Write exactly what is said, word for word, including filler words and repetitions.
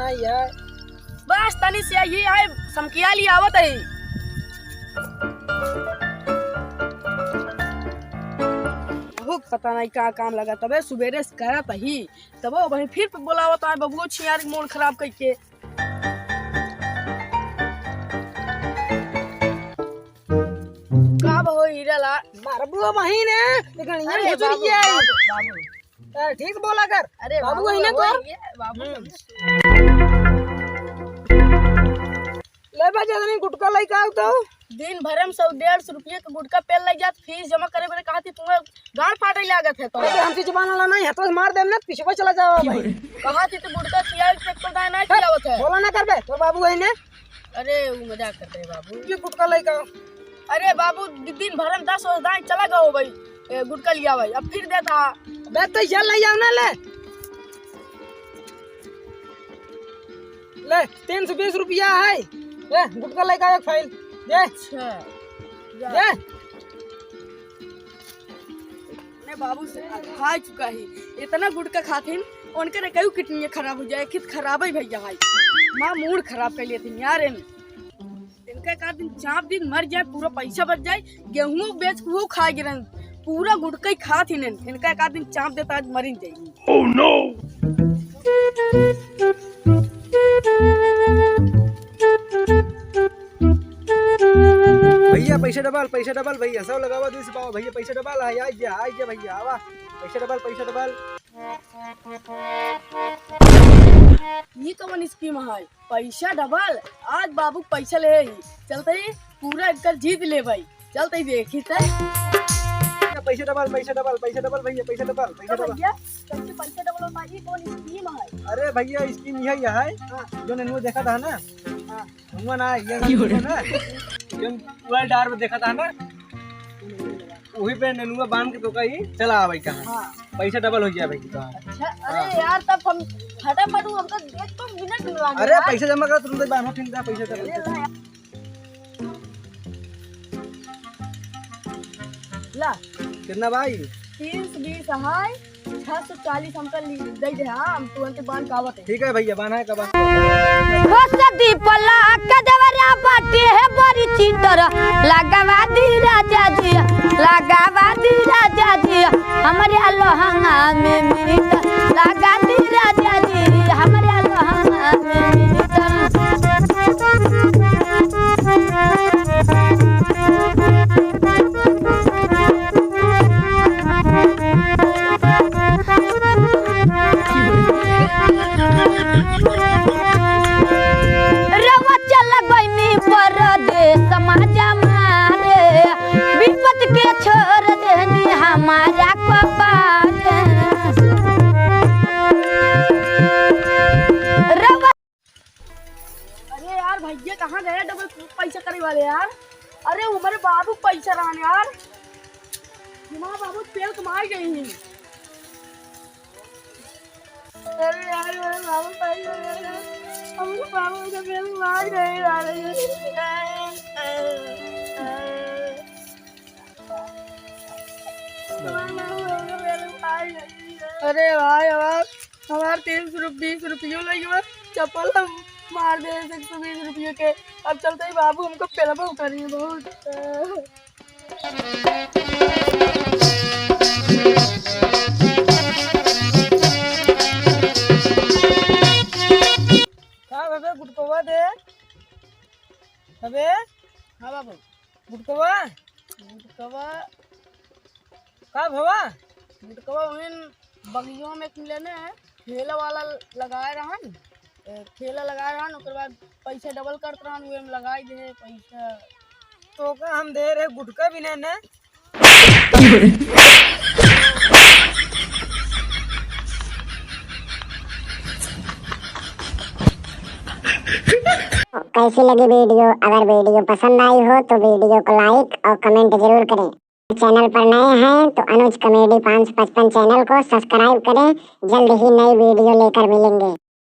आई है। बस तनी से आई है, समकिया ली आवत है। बहुत पता नहीं का काम लगा, तबे सुबेरे से करत ही, तबो वही फिर पे बोलावत है बबुओ छियार के मूड खराब करके। का बहो हीरा ला? मारबो बहिन है, ये गणिया अरे भुजुरिया बाबू, है। बाबू, बाबू। ए, ठीक से बोला कर। अरे बाबू, बाबू, वही ना बाबू, कर। ये बाबू हम्म। समझ। ले बा, जल्दी गुटका लेके आओ तो। दिन भर में सौ डेढ़ सौ रुपये का गुटका पेल ले जात, फीस जमा करे बरे कहा थी, तुम्हें गाड़ फाटे लागत है तो। अरे, हमसे जुबान वाला नहीं है, तो मार देम ना, पीछे को चला जाओ भाई। कहा थी तो गुटका खियावे के तो दाय ना खियावत है। बोला ना कर बे, तो बाबू वही ने। अरे, वो मजाक करते हैं बाबू। ये गुटका लेके आओ। अरे बाबू, दि-, दिन भर में दस वर्ष दाएं चला गओ भाई, ए, गुटका लिया भाई, अब फिर देता। बे तो ये ले आओ ना ले। ले, तीन सौ बीस रुपया है। ले, गुटका लेके आओ एक फाइल। दे। अच्छा। दे। अपने बाबू से खा चुका ही, इतना गुटखा खाथिन, उनके रे कई किडनी खराब हो जाए, कित खराब है भैया भाई, माँ मूड खराब कर लेथिन यार। इन इनका का दिन चाप दिन मर जाए, पूरा पैसा बच जाए, गेहूं बेच के वो खा गिरन, पूरा गुटखा ही खाथिन। इनका का दिन चाप देता आज मरिन जाए। Oh no! भैया पैसा डबल, पैसा डबल भैया, सब लगावा दिस बाबा भैया, पैसा डबल है, आ जा, आ जा भैया, आवा, पैसा डबल, पैसा डबल। ये कौन स्कीम है? पैसा डबल, आज बाबू पैसा ले ही, चलते ही पूरा एकर जीत ले भाई। चल तई देखी तई। पैसा डबल, पैसा डबल, पैसा डबल भैया, पैसा डबल, पैसा तो डबल। भैया, कैसे पैसा डबल होता है? ये कौन स्कीम है? अरे भैया, स्कीम यही है, हाँ। जो नेनुआ देखा था ना, हाँ। हुआ ना, ये क्यों रे? ना, जो पूरा डार में देखा था ना, वही पे नेनुआ बांध के तो कही चला आवे कहाँ। हाँ। पैसा डबल हो गया भाई का। अच्छा, अरे हाँ। यार, तब हम फटाफट, हमको एक तो मिनट में लागे अरे यार। पैसा जमा कर, तुरंत बांधो, ठीक है, पैसा डबल। अरे यार। ला। कितना भाई? तीन सौ बीस है, छह सौ चालीस हमका ली-, दे दे, हाँ, हम तुरंत बांध के आवत है। ठीक है भैया, बांधा है कब? हो सदी पला के देवरा बाटे है बड़ी चीटर, लगावा दी राजा जी, लगावा दी राजा जी, हमरे लोहंगा में मीटर, लगा दी राजा जी, हमरे लोहंगा में मीटर। रवा चल गइनी परदेस मजा मारे, विपत के छोड़ देनी हमारा कपारे। रवा अरे यार भैया, कहाँ गए डबल पैसा करे वाले यार? अरे हमारे बाबू पैसा रहन यार, हमारे बाबू पेल कमाए गए हैं। अरे यार, मेरे बाबू पैसा रहन, हमरे बाबू का पेल कमाए गए यार। अरे भाई, हमार, हमार तीन सौ रु-, बीस रुपयो लगे बा, चप्पल हम मार दे एक सौ बीस रुपये के। अब चलते ही बाबू हमको पेलबो करिए बहुत। का भवे गुटकवा दे? भवे? हाँ बाबू। गुटकवा? गुटकवा। का भवा? गुटकवा उहेन बगियो में एक मिले ने ठेला वाला लगाए रहन, ए, ठेला लगाए रहन, ओकर बाद पैसा डबल करत रहन, उहे में लगाई दे पैसा। तो का हम दे रहे गुटका भी नहीं ना? कैसी लगी वीडियो? अगर वीडियो पसंद आई हो तो वीडियो को like और comment जरूर करें। चैनल पर नए हैं तो अनुज कॉमेडी पाँच सौ पचपन चैनल को सब्सक्राइब करें, जल्द ही नई वीडियो लेकर मिलेंगे।